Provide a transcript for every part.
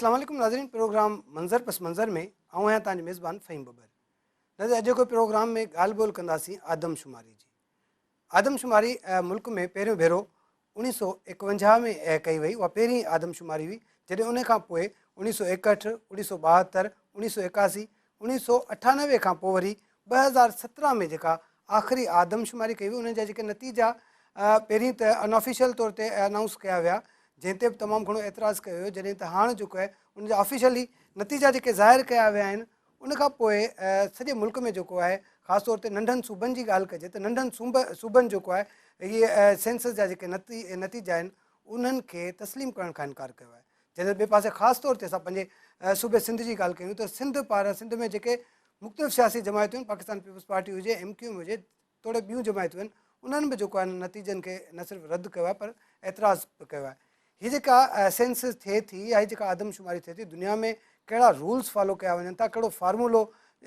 اسلام عليڪم ناظرين پروگرام منظر پس منظر ۾ آئون آهيان توهان جو ميزبان فهيم ٻٻر ناظرين اڄوڪي پروگرام ۾ ڳالهه ٻولهه ڪنداسين آدمشماري جي آدمشماري ملڪ ۾ پهريون ڀيرو اوڻيهه سو ايڪونجاهه ۾ ڪئي وئي اها پهرين آدمشماري هئي جڏهن ان کان پوء اوڻيهه سو ايڪهٺ، اوڻيهه سو ٻاهتر، اوڻيهه سو ايڪاسي، اوڻيهه سو اٺانوي کان پوء وري 2017 ۾ جيڪا آخري آدمشماري ڪئي وئي انهن جا جيڪي نتيجا پهرين ته ان آفيشل طور تي انائونس ڪيا ويا جنهن تي به تمام گهڻو اعتراض ڪيو ويو جڏهن ته هاڻ جيڪو آهي ان جا آفيشلي نتيجا جيڪي ظاهر ڪيا ويا آهن ان کان پوء سڄي ملڪ ۾ جيڪو آهي خاص طور تي ننڍن صوبن جي ڳالهه ڪجي ته ننڍن صوبن جيڪو آهي اهي سينسس جا جيڪي نتيجا آهن انهن کي تسليم ڪرڻ کان انڪار ڪيو آهي جڏهن ته ٻئي پاسي خاص طور تي اسان پنهنجي صوبي سنڌ جي ڳالهه ڪيون ته سنڌ پاران سنڌ ۾ جيڪي مختلف سياسي جماعتون آهن پاڪستان پيپلز پارٽي هجي ايم ڪيو ايم هجي توڙي ٻيون جماعتون آهن انهن به جيڪو آهي نتيجن کي نه صرف رد ڪيو آهي پر اعتراض به ڪيو آهي هي جيڪا سينسس ٿئي ٿي يا هي جيڪا آدمشماري ٿئي ٿي دنيا ۾ ڪهڙا رولز فالو ڪيا وڃن ٿا ڪهڙو فارمولو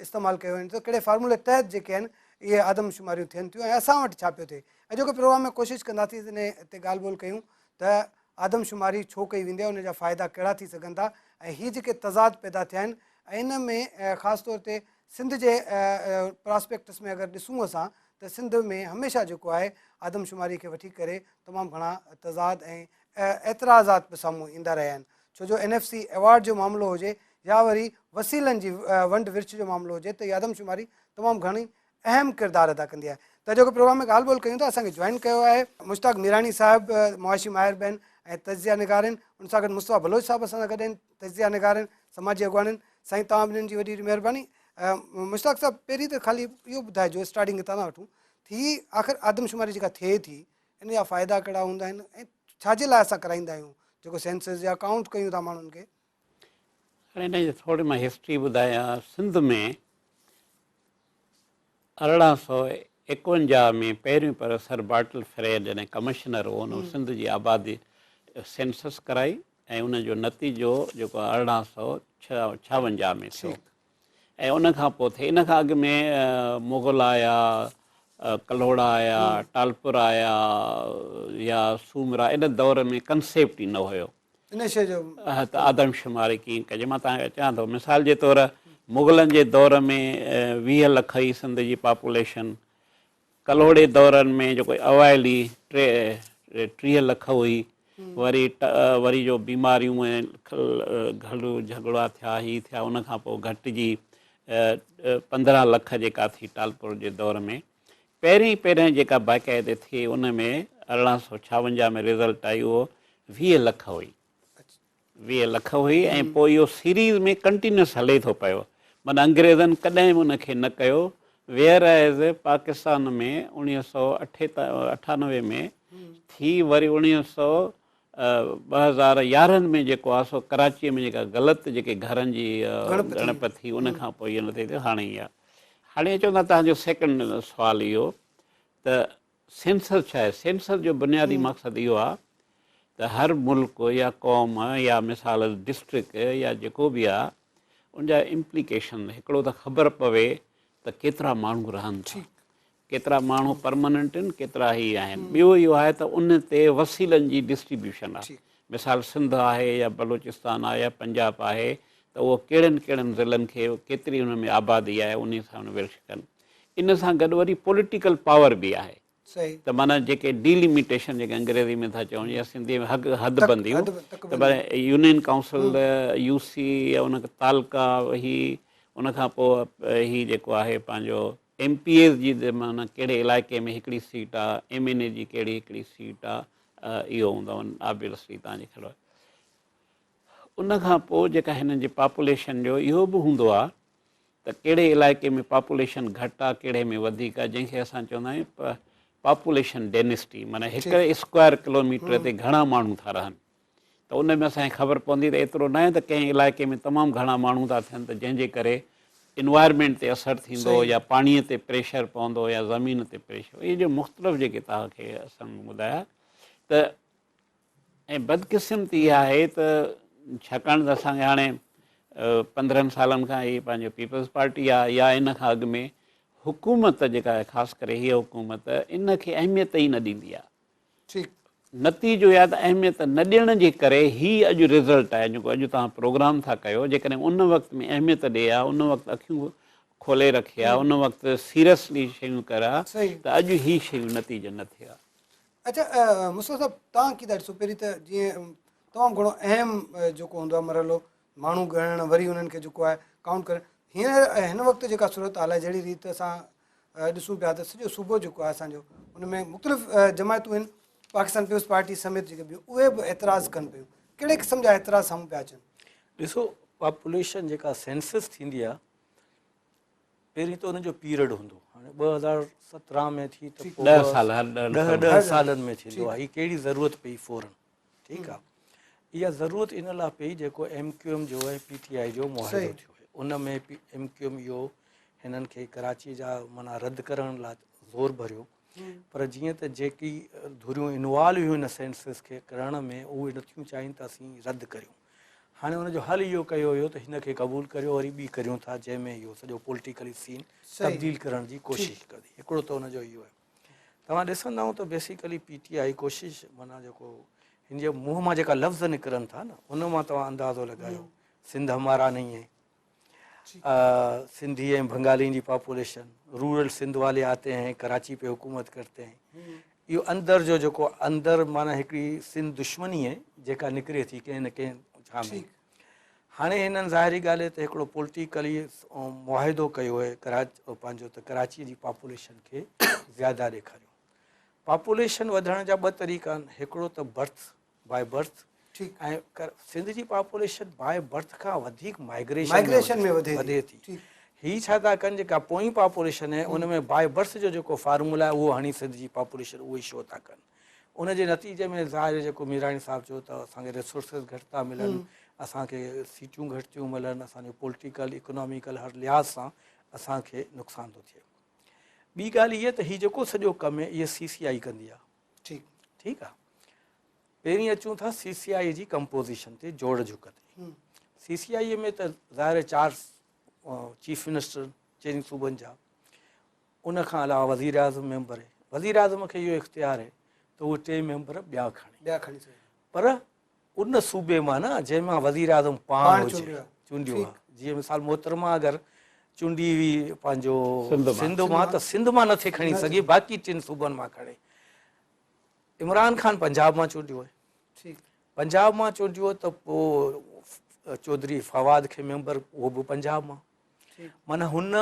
استعمال ڪيو وڃي ٿو ڪهڙي فارمولي تحت جيڪي آهن اهي آدمشماريون ٿين ٿيون ۽ اسان وٽ ڇا پيو ٿئي اڄوڪي پروگرام ۾ ڪوشش ڪنداسين ان تي ڳالهه ٻولهه ڪيون ته آدمشماري ڇو ڪئي ويندي آهي ان جا فائدا ڪهڙا ٿي سگهن ٿا ۽ هي جيڪي تضاد پيدا ٿيا آهن ۽ ان ۾ خاص طور تي سنڌ جي پراسپيڪٽس ۾ اگر ڏسون اسان ته سنڌ ۾ هميشه جيڪو آهي آدمشماري کي وٺي ڪري تمام گهڻا تضاد ۽ اعتراضات به سامهون ايندا رهيا آهن ڇو جو اين ايف سي ايوارڊ جو معاملو هجي يا وري وسيلن جي ونڊ ورڇ جو معاملو هجي ته آدمشماري تمام گهڻي اهم ڪردار ادا ڪندي آهي ته اڄوڪي پروگرام ۾ ڳالهه ٻولهه ڪيون ٿا اسان کي جوائن ڪيو آهي مشتاق ميراڻي صاحب معاشي ماهر به آهن ۽ تجزيه نگار آهن ان سان گڏ مصطفيٰ بلوچ صاحب اسان سان گڏ آهن تجزيه نگار آهن سماجي اڳواڻ آهن سائين توهان ٻنهين جي وڏي وڏي مهرباني مشتاق صاحب پهرين ته خالي اهو ٻڌائجو اسٽارٽنگ هتان ٿا وٺون ٿي آخر آدمشماري جيڪا ٿئي ٿي ان جا فائدا ڪهڙا هوندا آهن ۽ ڇا جي لاء اسان ڪرائيندا آهيون جيڪو سينسس يا ڪائونٽ ڪيون ٿا ماڻهن کي. هاڻي ان جي ٿوري مان هسٽري ٻڌايان سنڌ ۾ 1851 ۾ پهريون پر سر بارٽل فريئر جڏهن ڪمشنر هو ان سنڌ جي آبادي سينسس ڪرائي ۽ ان جو نتيجو جيڪو 1856 ۾ ٿيو ۽ ان کان پوء ٿي ان کان اڳ ۾ مغل آيا ڪلهوڙا آيا ٽالپر آيا يا سومرا ان دور ۾ ڪنسيپٽ ئي نه هيو ان شيء جو ته آدمشماري ڪيئن ڪجي مان توهان کي اچان ٿو مثال جي طور مغلن جي دور ۾ 20 لک هئي سنڌ جي پاپوليشن ڪلهوڙي دورن ۾ جيڪو اوائلي 30 لک هئي وري وري جو بيماريون ۽ گهڙو جهڳڙا ٿيا هي ٿيا ان کان پوء گهٽجي 15 لک جيڪا ٿي ٽالپور جي دور ۾ پهرين پهرين جيڪا باقاعدي ٿي ان ۾ 1856 ۾ رزلٽ آئي اهو 20 لک هئي 20 لک هئي ۽ پوء اهو سيريز ۾ ڪنٽينيوس هلي ٿو پيو معنيٰ انگريزن ڪڏهن به ان کي نه ڪيو ويئر ايز پاڪستان ۾ 1998 ۾ ٿي وري 2011 ۾ جيڪو آهي سو ڪراچيء ۾ جيڪا غلط جيڪي گهرن جي ڳڻپ ٿي ان کان پوء اهو نه ٿي هاڻي اها هاڻي اچون ٿا توهان جو سيڪنڊ سوال اهو ته سينسس ڇا آهي؟ سينسس جو بنيادي مقصد اهو آهي ته هر ملڪ يا قوم يا مثال ڊسٽرڪٽ يا جيڪو به آهي ان جا امپليڪيشن هڪڙو ته خبر پوي ته ڪيترا ماڻهو رهن ٿا ڪيترا ماڻهو پرماننٽ آهن ڪيترا هي آهن ٻيو اهو آهي ته ان تي وسيلن جي ڊسٽريبيوشن آهي مثال سنڌ آهي يا بلوچستان آهي يا پنجاب آهي ته اهو ڪهڙن ڪهڙن ضلعن کي ڪيتري ان ۾ آبادي آهي انهي سان ورڇ ڪن ان سان گڏ وري پوليٽيڪل پاور به آهي ته معنيٰ جيڪي ڊيليميٽيشن جيڪي انگريزي ۾ ٿا چون يا سنڌي ۾ حد حد بنديون ته معنيٰ يونين ڪائونسل يو سي يا ان تعلقا هي ان کان پوء هي جيڪو آهي پنهنجو ايم پي ايز جي معنيٰ ڪهڙي علائقي ۾ هڪڙي سيٽ آ، ايم اين اي جي ڪهڙي هڪڙي سيٽ آ، اهو هوندو آبويسلي توهان جي کڙو ان کان پوء جيڪا هنن جي پاپوليشن جو اهو به هوندو آ ته ڪهڙي علائقي ۾ پاپوليشن گهٽ آ ڪهڙي ۾ وڌيڪ آ جنهن کي اسان چوندا آهيون پاپوليشن ڊينسٽي معنيٰ هڪ اسڪوائر ڪلوميٽر تي گهڻا ماڻهو ٿا رهن ته ان ۾ اسان کي خبر پوندي ته ايترو ناهي ته ڪنهن علائقي ۾ تمام گهڻا ماڻهو ٿا ٿين ته جنهن جي ڪري انوائرمينٽ تي اثر ٿيندو يا پاڻي تي پريشر پوندو يا زمين تي پريشر اهي جو مختلف جيڪي توهان کي اسان ٻڌايا ته ۽ بدقسمتي اها آهي ته ڇاڪاڻ ته اسان کي هاڻي 15 سالن کان هي پنهنجو پيپلز پارٽي آهي يا ان کان اڳ ۾ حڪومت جيڪا آهي خاص ڪري هيء حڪومت ان کي اهميت ئي نه ڏيندي آهي. ٺيڪ. نتيجو يا ته اهميت نه ڏيڻ جي ڪري هي اڄ رزلٽ آهي جيڪو اڄ توهان پروگرام ٿا ڪيو جيڪڏهن ان وقت ۾ اهميت ڏي ها ان وقت اکيون کولي رکي ها ان وقت سيريسلي شيون ڪري ها ته اڄ هي شيون نتيجا نه ٿئي ها. اڇا مصطفيٰ صاحب توهان ڪي ٿا ڏسو پهرين ته جيئن تمام گهڻو اهم جيڪو هوندو آهي مرحلو ماڻهو ڳڻڻ وري انهن کي جيڪو آهي ڪائونٽ ڪرڻ هينئر هن وقت جيڪا صورتحال آهي جهڙي ريت اسان ڏسون پيا ته سڄو صوبو جيڪو آهي اسانجو ان ۾ مختلف جماعتون آهن پاڪستان پيپلز پارٽي سميت جيڪي ٻيون اهي به اعتراض ڪن پيون ڪهڙي قسم جا اعتراض سامهون پيا اچن؟ ڏسو پاپوليشن جيڪا سينسس ٿيندي آهي پهرين ته ان جو پيريڊ هوندو هاڻي 2017 ۾ ٿي ته پوء 10 سال هر 10 10 سالن ۾ ٿيندو آهي هي ڪهڙي ضرورت پئي فورن ٺيڪ آ اها ضرورت ان لاء پئي جيڪو ايم ڪيو ايم جو ۽ پي ٽي آء جو معاهدو ٿيو هو ان ۾ ايم ڪيو ايم اهو هنن کي ڪراچي جا معنيٰ رد ڪرڻ لاء زور ڀريو پر جيئن ته جيڪي ڌريون انوالو هيون ان سينسس کي ڪرڻ ۾ اهي نٿيون چاهين ته اسين رد ڪريون هاڻي ان جو حل اهو ڪيو ويو ته هن کي قبول ڪريو وري ٻي ڪريون ٿا جنهن ۾ اهو سڄو پوليٽيڪلي سين تبديل ڪرڻ جي ڪوشش ڪندي هڪڙو ته ان جو اهو آهي توهان ڏسندا ته بيسيڪلي پي ٽي آء ڪوشش معنيٰ جيڪو هن جي منهن مان جيڪا لفظ نڪرن ٿا نه ان مان توهان اندازو لڳايو سنڌ همارا نهين هي سنڌي ۽ بنگالين جي پاپوليشن رورل سنڌ والي آتي هين ڪراچي پي حڪومت ڪرتي هين اهو اندر جو جيڪو اندر معنيٰ هڪڙي سنڌ دشمني هي جيڪا نڪري ٿي ڪنهن نه ڪنهن ڇا ۾ هاڻي هنن ظاهري ڳالهه آهي ته هڪڙو پولٽيڪلي معاهدو ڪيو آهي ڪراچ پنهنجو ته ڪراچي جي پاپوليشن کي زياده ڏيکاريون. پاپوليشن وڌڻ جا ٻه طريقا آهن هڪڙو ته برٿ باء برٿ ۽ سنڌ جي پاپوليشن باء برٿ کان وڌيڪ مائگريشن ۾ وڌي ٿي. هي ڇا ٿا ڪن جيڪا پوئين پاپوليشن آهي ان ۾ باء برٿ جو جيڪو فارمولا آهي اهو هڻي سنڌ جي پاپوليشن اهو ئي شو ٿا ڪن. ان جي نتيجي ۾ ظاهر آهي جيڪو ميراڻي صاحب چيو ته اسان کي ريسورسز گهٽ ٿا ملن، اسان کي سيٽون گهٽ ٿيون ملن، اسان جو پوليٽيڪل، اڪناميڪل هر لحاظ سان اسان کي نقصان ٿو ٿئي. ٻي ڳالهه هيء ته هي جيڪو سڄو ڪم آهي اهي سي سي آئي ڪندي آهي. ٺيڪ ٺيڪ آهي. پهرين اچون ٿا سي سي آئي جي ڪمپوزيشن تي جوڙ جهڪ تي. سي سي آئي ۾ ته ظاهر آهي چار چيف منسٽر چئني صوبن جا ان کان علاوه وزيراعظم ميمبر آهي. وزيراعظم کي اهو اختيار آهي ته اهي ٽي ميمبر ٻيا کڻي. ٻيا کڻي سگهي. پر ان صوبي مان نه جنهن مان وزيراعظم پاڻ هجي چونڊيو آهي. جيئن مثال محترمه اگر چونڊي هئي پنهنجو سنڌ مان ته سنڌ مان نٿي کڻي سگهي باقي ٽن صوبن مان کڻي. عمران خان پنجاب مان چونڊيو آهي. پنجاب مان چونڊيو ته پوء چوڌري فواد کي ميمبر اهو به پنجاب مان. معنيٰ هن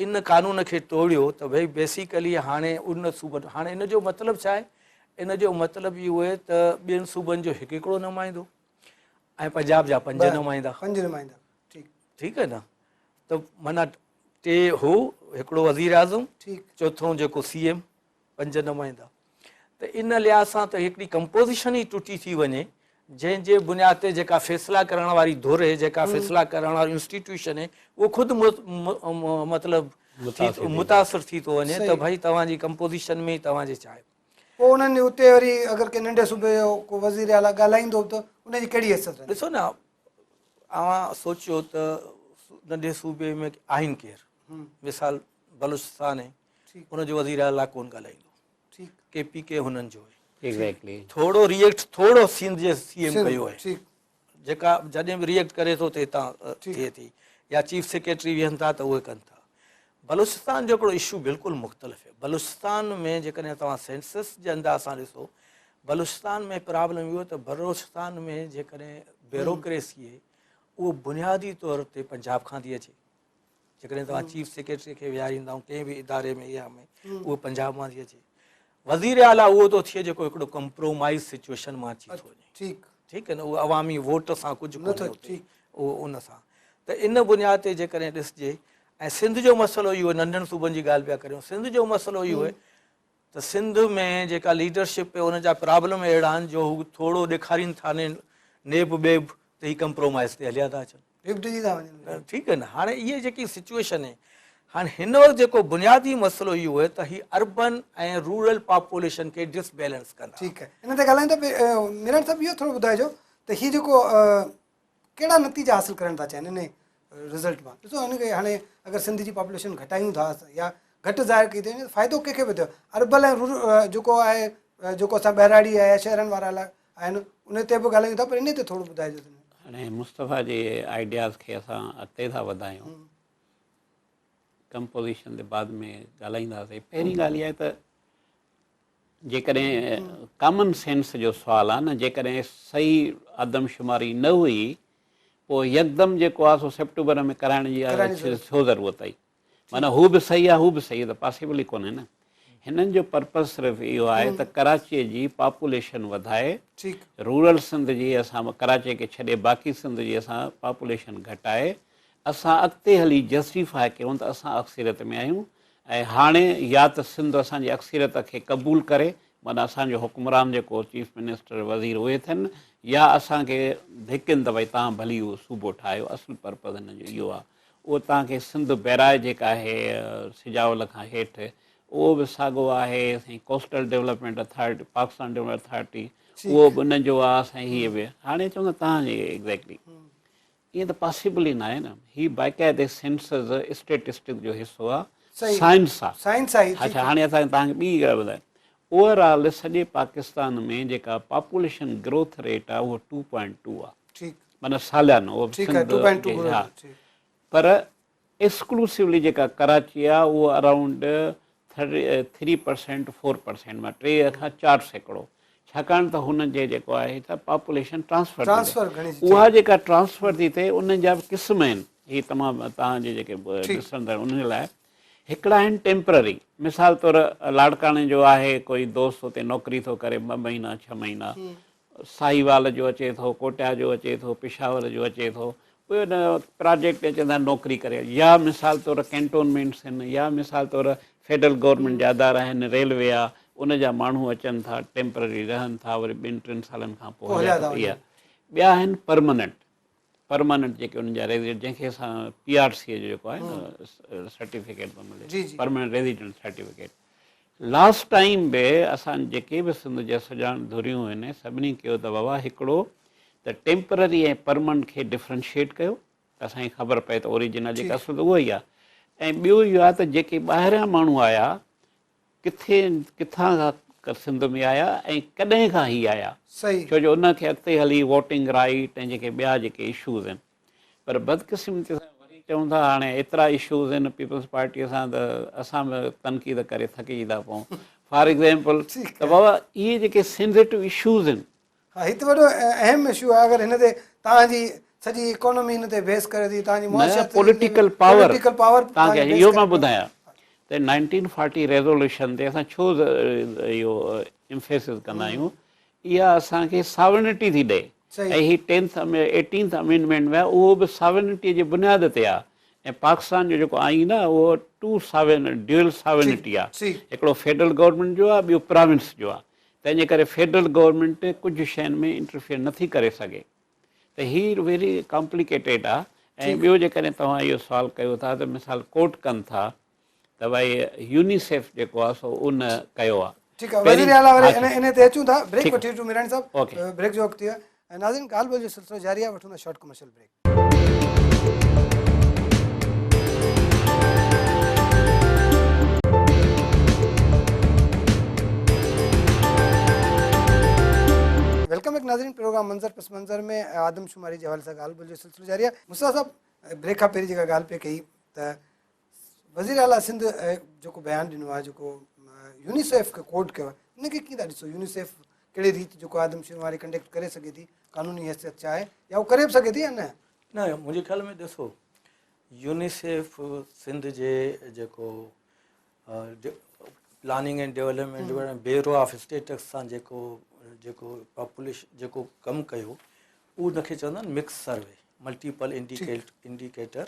ان قانون کي ٽوڙيو ته ڀئي بيسيڪلي هاڻي ان صوبن هاڻي ان جو مطلب ڇا آهي ان جو مطلب اهو آهي ته ٻين صوبن جو هڪ هڪڙو نمائندو ۽ پنجاب جا پنج نمائندا پنج نمائندا ٺيڪ ٺيڪ آهي نه ته معنيٰ ٽي هو هڪڙو وزير اعظم ٺيڪ چوٿون جيڪو سي ايم پنج نمائندا ته ان لحاظ سان ته هڪڙي ڪمپوزيشن ئي ٽٽي ٿي وڃي جنهن جي بنياد تي جيڪا فيصلا ڪرڻ واري ڌر هي جيڪا فيصلا ڪرڻ وارو انسٽيٽيوشن هي اهو خود مطلب متاثر ٿي ٿو وڃي ته ڀائي توهان جي ڪمپوزيشن ۾ ئي توهان جي چاهي پوء انهن جي اتي وري اگر ڪنهن ننڍي صوبي جو ڪو وزير اعليٰ ڳالهائيندو به ته ان جي ڪهڙي حيثيت رهندي؟ ڏسو نه اوهان سوچيو ته ننڍي صوبي ۾ آهن ڪير مثال بلوچستان آهي ان جو وزير اعليٰ ڪون ڳالهائيندو ڪي پي ڪي هنن جو آهي ٿورو ريئيڪٽ ٿورو سنڌ جي سي ايم ڪيو آهي جيڪا جڏهن به ريئيڪٽ ڪري ٿو ته هتان ٿئي ٿي يا چيف سيڪريٽري ويهن ٿا ته اهي ڪن ٿا بلوچستان جو هڪڙو اشو بلڪل مختلف آهي بلوچستان ۾ جيڪڏهن توهان سينسس جي انداز سان ڏسو بلوچستان ۾ پرابلم اهو ته بلوچستان ۾ جيڪڏهن بيروڪريسي آهي اهو بنيادي طور تي پنجاب کان ٿي اچي جيڪڏهن توهان چيف سيڪريٽري کي ويهاريندا آهيون ڪنهن به اداري ۾ يا ۾ اهو پنجاب مان ٿي اچي وزير اعليٰ اهو ٿو ٿئي جيڪو هڪڙو ڪمپرومائز سچويشن مان اچي ٿو وڃي ٺيڪ ٺيڪ آهي نه اهو عوامي ووٽ سان ڪجهه ڪونهي اتي اهو ان سان ته ان بنياد تي جيڪڏهن ڏسجي ۽ سنڌ جو مسئلو اهو ننڍن صوبن جي ڳالهه پيا ڪريون سنڌ جو مسئلو اهو آهي ته سنڌ ۾ جيڪا ليڊرشپ ان جا پرابلم اهڙا آهن جو هو ٿورو ڏيکارين ٿا نيب ٻيب ته هي ڪمپرومائز تي هليا ٿا اچن. ڊڄي ٿا وڃن. ٺيڪ آهي نه هاڻي اهي جيڪي سچويشن آهي هاڻي هن وقت جيڪو بنيادي مسئلو اهو آهي ته هي اربن ۽ رورل پاپوليشن کي ڊس بيلنس ڪندا. ٺيڪ آهي ان تي ڳالهايون ٿا ميرڻ صاحب اهو ٿورو ٻڌائجو ته هي جيڪو ڪهڙا نتيجا حاصل ڪرڻ ٿا چاهين ان رزلٽ مان ڏسو هن کي هاڻي اگر سنڌ جي پاپوليشن گهٽايون ٿا يا گهٽ ظاهر ڪئي ٿي وڃي فائدو ڪنهن کي به ٿيو اربل ۽ رورل جيڪو آهي جيڪو اسان ٻهراڙي آهي يا شهرن وارا آهن ان تي به ڳالهايون ٿا پر ان تي ٿورو ٻڌائجو. هاڻي مصطفيٰ جي آئيڊياز کي اسان اڳتي ٿا وڌايون، ڪمپوزيشن تي بعد ۾ ڳالهائينداسين. پهرين ڳالهه اها آهي ته جيڪڏهن ڪامن سينس جو سوال آهي نه، جيڪڏهن صحيح آدمشماري نه هئي پوء يڪدم جيڪو آهي سو سيپٽمبر ۾ ڪرائڻ جي ڇو ضرورت آئي؟ معنيٰ هو به صحيح آهي هو به صحيح آهي ته پاسيبل ئي ڪونهي نه. هنن جو پرپز صرف اهو آهي ته ڪراچيء جي پاپوليشن وڌائي رورل سنڌ جي اسان ڪراچيء کي ڇڏي باقي سنڌ جي اسان پاپوليشن گهٽائي اسان اڳتي هلي جسٽيفاء ڪيون ته اسان اڪثريت ۾ آهيون ۽ هاڻي يا ته سنڌ اسان جي اڪثريت کي قبول ڪري معنيٰ اسان جو حڪمران جيڪو چيف منسٽر وزير اهي ٿين يا اسان کي ڌڪين ته ڀئي توهان ڀلي اهو صوبو ٺاهيو. اصل پرپز هنن جو اهو آهي. اهو توهان کي سنڌ بئراج جيڪا آهي سجاول کان هيٺ اهو به ساڳو آهي سائين coastal development authority Pakistan development authority اهو به ان جو آهي سائين هي به هاڻي چون ٿا توهان جي ايگزيڪٽلي ائين ته پاسيبل ئي ناهي نه. هي باقاعدي سينسز اسٽيٽسٽڪ جو حصو آهي سائنس آهي سائنس آهي. اڇا هاڻي اسان توهان کي ٻي ڳالهه ٻڌايان اوور آل سڄي پاڪستان ۾ جيڪا پاپوليشن گروٿ ريٽ آهي اهو 2.2 آهي ٺيڪ معنيٰ ساليانو اهو ٺيڪ آهي 2.2 گروٿ ها پر ايڪسڪلوسولي جيڪا ڪراچي آهي اهو اراونڊ 3% 4% مان 3 کان 4% ڇاڪاڻ ته هن جي جيڪو آهي ته پاپوليشن ٽرانسفر ٽرانسفر گهڻي ٿي اها جيڪا ٽرانسفر ٿي ٿئي انهن جا به قسم آهن. هي تمام توهان جي جيڪي ڏسندڙ انهن جي لاء هڪڙا آهن ٽيمپرري، مثال طور لاڙڪاڻي جو آهي ڪوئي دوست اتي نوڪري ٿو ڪري ٻه مهينا ڇهه مهينا، ساهيوال جو اچي ٿو، ڪوٽيا جو اچي ٿو، پشاور جو اچي ٿو، اهي ان پراجيڪٽ تي چوندا آهن نوڪري ڪري يا مثال طور ڪينٽونمينٽس آهن يا مثال طور فيڊرل گورنمينٽ جا ادارا آهن، ريلوي آهي ان جا ماڻهو اچن ٿا ٽيمپرري رهن ٿا وري ٻن ٽن سالن کان پوء هليا ٿا وڃن. ٻيا آهن پرماننٽ، پرماننٽ جيڪي انهن جا ريزيڊنٽ جنهن کي اسان پي آر سي جو جيڪو آهي نه سرٽيفڪيٽ ٿو ملي permanent resident certificate. Last time به اسان جيڪي به سنڌ جا سڄاڻ ڌريون آهن سڀني ڪيو ته بابا هڪڙو ته ٽيمپرري ۽ پرماننٽ کي ڊفرنشيٽ ڪيو ته اسان کي خبر پئي ته اوريجنل جيڪا اصل ته اهو ئي آهي ۽ ٻيو اهو آهي ته جيڪي ٻاهريان ماڻهو آيا ڪٿي ڪٿان کان سنڌ ۾ آيا ۽ ڪڏهن کان هي آيا ڇو جو ان کي اڳتي هلي ووٽنگ رائيٽ ۽ جيڪي ٻيا جيڪي اشوز آهن پر بدقسمتي سان وري چئون ٿا هاڻي ايترا اشوز آهن پيپلز پارٽي سان ته اسان به تنقيد ڪري ٿڪجي ٿا پئون فار ايگزامپل ته بابا اهي جيڪي سينسيٽو اشوز آهن. ها هي ته وڏو اهم اشو آهي اگر هن تي توهان جي سڄي اڪانومي هن تي بيس ڪري ٿي توهان جي معاشيات پوليٽيڪل پاور پوليٽيڪل پاور توهان کي اهو مان ٻڌايان ته 1940 ريزوليوشن تي اسان ڇو اهو امفيسس ڪندا آهيون اها اسان کي ساورنٽي ٿي ڏئي ۽ هي ٽينٿ ايٽينٿ امينڊمينٽ ۾ اهو به ساورنٽي جي بنياد تي آهي ۽ پاڪستان جو جيڪو آئين آهي اهو ٽو ساورن ڊيول ساورنٽي آهي هڪڙو فيڊرل گورنمينٽ جو آهي ٻيو پراونس جو آهي تنهن جي ڪري فيڊرل گورنمينٽ ڪجهه شين ۾ انٽرفيئر نٿي ڪري سگهي ته هي ويري ڪامپليڪيٽيڊ آ ۽ ٻيو جيڪڏهن توهان اهو سوال ڪيو ٿا ته مثال ڪوٽ ڪن ٿا ته ڀائي يونيسيف جيڪو آ سو ان ڪيو آ. ٺيڪ آ وزير اعليٰ وري انهي تي اچون ٿا بريڪ وٺي اچون ميراڻي صاحب بريڪ جو وقت ٿي ويو آهي ناظرين ڳالهه ٻولهه جو سلسلو جاري آ وٺون ٿا short commercial break. Welcome back ناظرين پروگرام منظر پس منظر ۾ آدمشماري جي حوالي سان ڳالهه ٻولهه جو سلسلو جاري آهي مصطفيٰ صاحب بريڪ کان پهرين جيڪا ڳالهه پئي ڪئي ته وزير اعليٰ سنڌ جيڪو بيان ڏنو آهي جيڪو يونيسيف کي ڪوٽ ڪيو آهي ان کي ڪيئن ٿا ڏسو يونيسيف ڪهڙي ريت جيڪو آدمشماري ڪنڊڪٽ ڪري سگهي ٿي قانوني حيثيت ڇا آهي يا هو ڪري به سگهي ٿي يا نه؟ نه منهنجي خيال ۾ ڏسو يونيسيف سنڌ جي جيڪو planning and development bureau of statistics سان جيڪو جيڪو پاپوليشن جيڪو ڪم ڪيو اهو ان کي چوندا آهن مڪس سروي ملٽيپل انڊيڪيٽر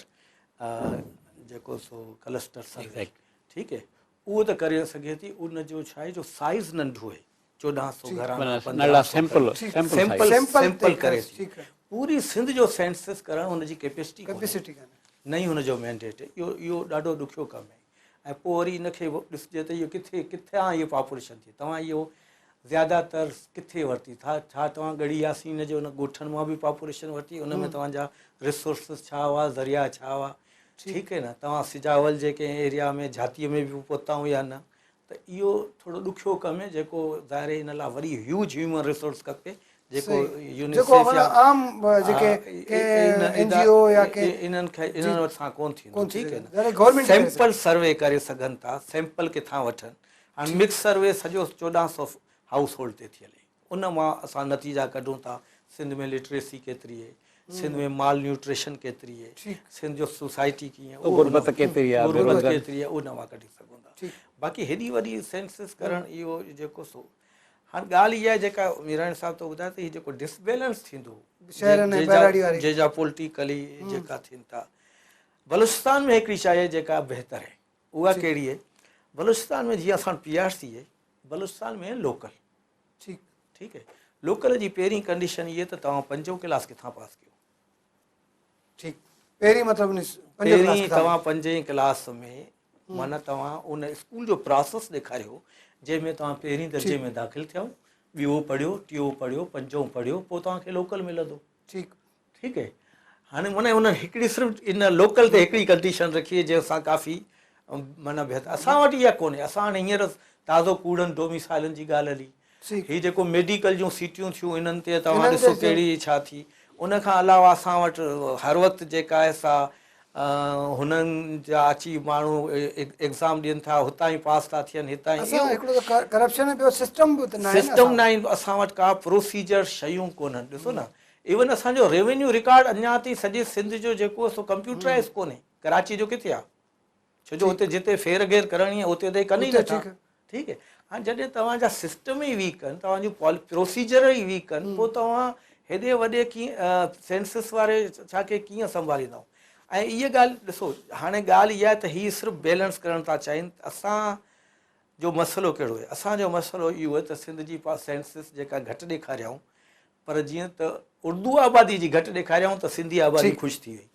جيڪو سو ڪلسٽر سروي ٺيڪ هي اهو ته ڪري سگهي ٿي ان جو ڇا آهي جو سائز ننڍو آهي 1400 گهراڻا 1500 سيمپل سيمپل ڪري ٿي پوري سنڌ جو سينسس ڪرڻ ان جي ڪيپيسٽي ڪيپيسٽي ڪانهي نه ئي هن جو مينڊيٽ اهو اهو ڏاڍو ڏکيو ڪم آهي ۽ پوء وري ان کي ڏسجي ته اهو ڪٿي ڪٿان اهي پاپوليشن ٿي توهان اهو زياده تر ڪٿي ورتي ٿا ڇا توهان ڳڙهي ياسين جي ان ڳوٺن مان به پاپوليشن ورتي ان ۾ توهان جا ريسورسز ڇا هئا ذريعا ڇا هئا ٺيڪ آهي نه توهان سجاول جي ڪنهن ايريا ۾ جھاتي ۾ به پهتا آهيون يا نه ته اهو ٿورو ڏکيو ڪم آهي جيڪو ظاهر آهي ان لاء وري هيوج هيومن ريسورس کپي جيڪو يونيسيف يا عام جيڪي اين جي او يا انهن کي انهن وٽ سان ڪون ٿيندو ٺيڪ آهي نه سيمپل سروي ڪري سگهن ٿا سيمپل ڪٿان وٺن هاڻي مڪس سروي سڄو 1400 هائوس هولڊ تي ٿيل آهي ان مان اسان نتيجا ڪڍون ٿا سنڌ ۾ لٽريسي ڪيتري آهي سنڌ ۾ مال نيوٽريشن ڪيتري آهي سنڌ جو سوسائٽي ڪيئن غربت ڪيتري آهي غربت ڪيتري آهي ان مان ڪڍي سگهون ٿا باقي هيڏي وڏي سينسس ڪرڻ اهو جيڪو سو هاڻ ڳالهه اها آهي جيڪا ميراڻي صاحب تو ٻڌايو ته هي جيڪو ڊسبيلنس ٿيندو شهرن ۽ ٻهراڙي واري جيجا پولٽيڪلي جيڪا ٿين ٿا بلوچستان ۾ هڪڙي شيء آهي جيڪا بهتر آهي اها ڪهڙي آهي بلوچستان ۾ جيئن اسان پي آر سي آهي بلوچستان ۾ لوڪل ٺيڪ ٺيڪ آهي لوڪل جي پهرين ڪنڊيشن هي ته توهان پنجون ڪلاس ڪٿان پاس ڪيو ٺيڪ پهرين مطلب پهرين توهان پنجين ڪلاس ۾ معنيٰ توهان ان اسڪول جو پراسس ڏيکاريو جنهن ۾ توهان پهرين درجي ۾ داخل ٿيو ٻيو پڙهيو ٽيو پڙهيو پنجون پڙهيو پوء توهان کي لوڪل ملندو ٺيڪ ٺيڪ آهي هاڻي معنيٰ انهن هڪڙي صرف ان لوڪل تي هڪڙي ڪنڊيشن رکي جنهن سان ڪافي معنيٰ بهتر اسان وٽ اها ڪونهي اسان هاڻي هينئر تازو ڪوڙن ڊوميسائلن جي ڳالهه هلي هي جيڪو ميڊيڪل جون سيٽيون ٿيون انهن تي توهان ڏسو ڪهڙي ڇا ٿي ان کان علاوه اسان وٽ هر وقت جيڪا آهي سا هنن جا اچي ماڻهو ايگزام ڏين ٿا هتان ئي پاس ٿا ٿين هتان ئي هڪڙو ته ڪرپشن ٻيو سسٽم به ته ناهي سسٽم ناهي اسان وٽ ڪا پروسيجر شيون ڪونهن ڏسو نه ايون اسان جو ريونيو رڪارڊ اڃا تائين سڄي سنڌ جو جيڪو سو ڪمپيوٽرائز ڪونهي ڪراچي جو ڪٿي آهي ڇو جو اتي جتي ڦير گهير ڪرڻي آهي اتي ته ڪن ئي نٿا ٺيڪ آهي هاڻي جڏهن توهان جا سسٽم ئي ويڪ آهن توهان جون پروسيجر ئي ويڪ آهن پوء توهان هيڏي وڏي ڪيئن سينسس واري ڇا کي ڪيئن سنڀاليندؤ ۽ اها ڳالهه ڏسو هاڻي ڳالهه اها آهي ته هي صرف بيلنس ڪرڻ ٿا چاهين اسان جو مسئلو ڪهڙو آهي اسان جو مسئلو اهو آهي ته سنڌ جي سينسس جيڪا گهٽ ڏيکاريائون پر جيئن ته اردو آبادي جي گهٽ ڏيکاريائون ته سنڌي آبادي خوش ٿي وئي.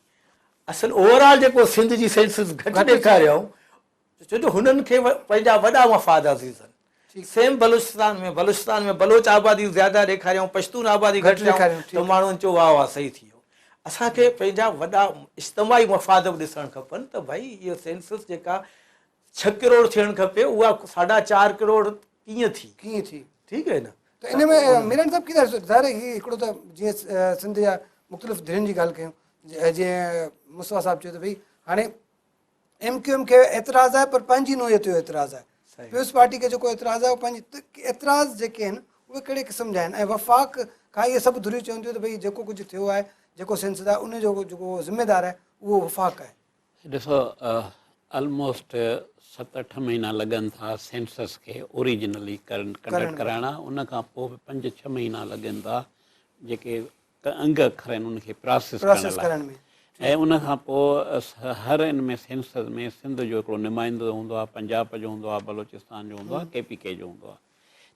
اصل اوور آل جيڪو سنڌ جي سينسس گهٽ ڏيکاريائون ڇو جو هنن کي پنهنجا وڏا مفاد عزيز آهن. سيم بلوچستان ۾ بلوچستان ۾ بلوچ آبادي زياده ڏيکاريائون پشتون آبادي گهٽ ڏيکاريائون ته ماڻهن چيو واهه واهه صحيح ٿي ويو. اسان کي پنهنجا وڏا اجتماعي مفاد به ڏسڻ کپن ته ڀائي اهو سينسس جيڪا ڇهه ڪروڙ ٿيڻ کپي اها ساڍا چار ڪروڙ ڪيئن ٿي؟ ڪيئن ٿي؟ ٺيڪ آهي نه. ته ان ۾ ميران صاحب ڪيئن ٿا ظاهر آهي هي هڪڙو ته جيئن سنڌ جا مختلف ڌرين جي ڳالهه ڪيون جيئن مصطفيٰ صاحب چيو ته ڀئي هاڻي ايم ڪيو ايم کي اعتراض آهي پر پنهنجي نوعيت جو اعتراض آهي پيپلز پارٽي کي جيڪو اعتراض آهي اهو پنهنجي اعتراض جيڪي آهن اهي ڪهڙي قسم جا آهن ۽ وفاق کان اهي سڀ ڌريون چون ٿيون ته ڀئي جيڪو ڪجهه ٿيو آهي جيڪو سينسز آهي ان جو جيڪو ذميدار آهي اهو وفاق آهي. ڏسو الموسٽ ست اٺ مهينا لڳن ٿا سينسس کي اوريجنلي ڪنڊڪٽ ڪرائڻا ان کان پوء به پنج ڇهه مهينا لڳن ٿا جيڪي انگ اکر آهن ان کي پراسيس ڪرڻ لاء ۽ ان کان پوء هر ان ۾ سينسس ۾ سنڌ جو هڪڙو نمائندو هوندو آهي پنجاب جو هوندو آهي بلوچستان جو هوندو آهي ڪي پي ڪي جو هوندو آهي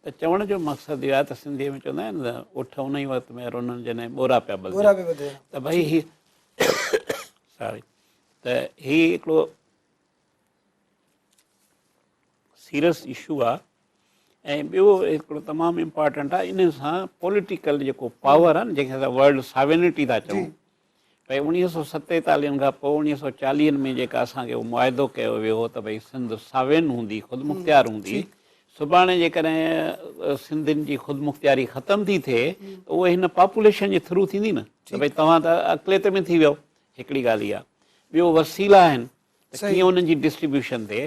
ته چوڻ جو مقصد اهو آهي ته سنڌيء ۾ چوندا آهن نه اٺ ان ئي وقت ۾ رنن جڏهن ٻورا پيا ٻڌجن ته ڀئي هي ساري ته هي هڪڙو سيريس اشو آ ۽ ٻيو هڪڙو تمام امپارٽنٽ آ ان سان پوليٽيڪل جيڪو پاور آ نه جنهن کي اسان ورلڊ ساوينٽي ٿا چئون ڀئي اوڻيهه سو ستيتاليهن کان پوء اوڻيهه سو چاليهن ۾ جيڪا اسان کي معاهدو ڪيو ويو هو ته ڀئي سنڌ ساوين هوندي خودمختيار هوندي سڀاڻي جيڪڏهن سنڌين جي خودمختياري ختم ٿي ٿئي ته اهو هن پاپوليشن جي ٿرو ٿيندي نه ته ڀئي توهان ته اقليت ۾ ٿي ويو هڪڙي ڳالهه اها ٻيو وسيلا آهن ته ڪيئن انهن جي ڊسٽريبيوشن ٿئي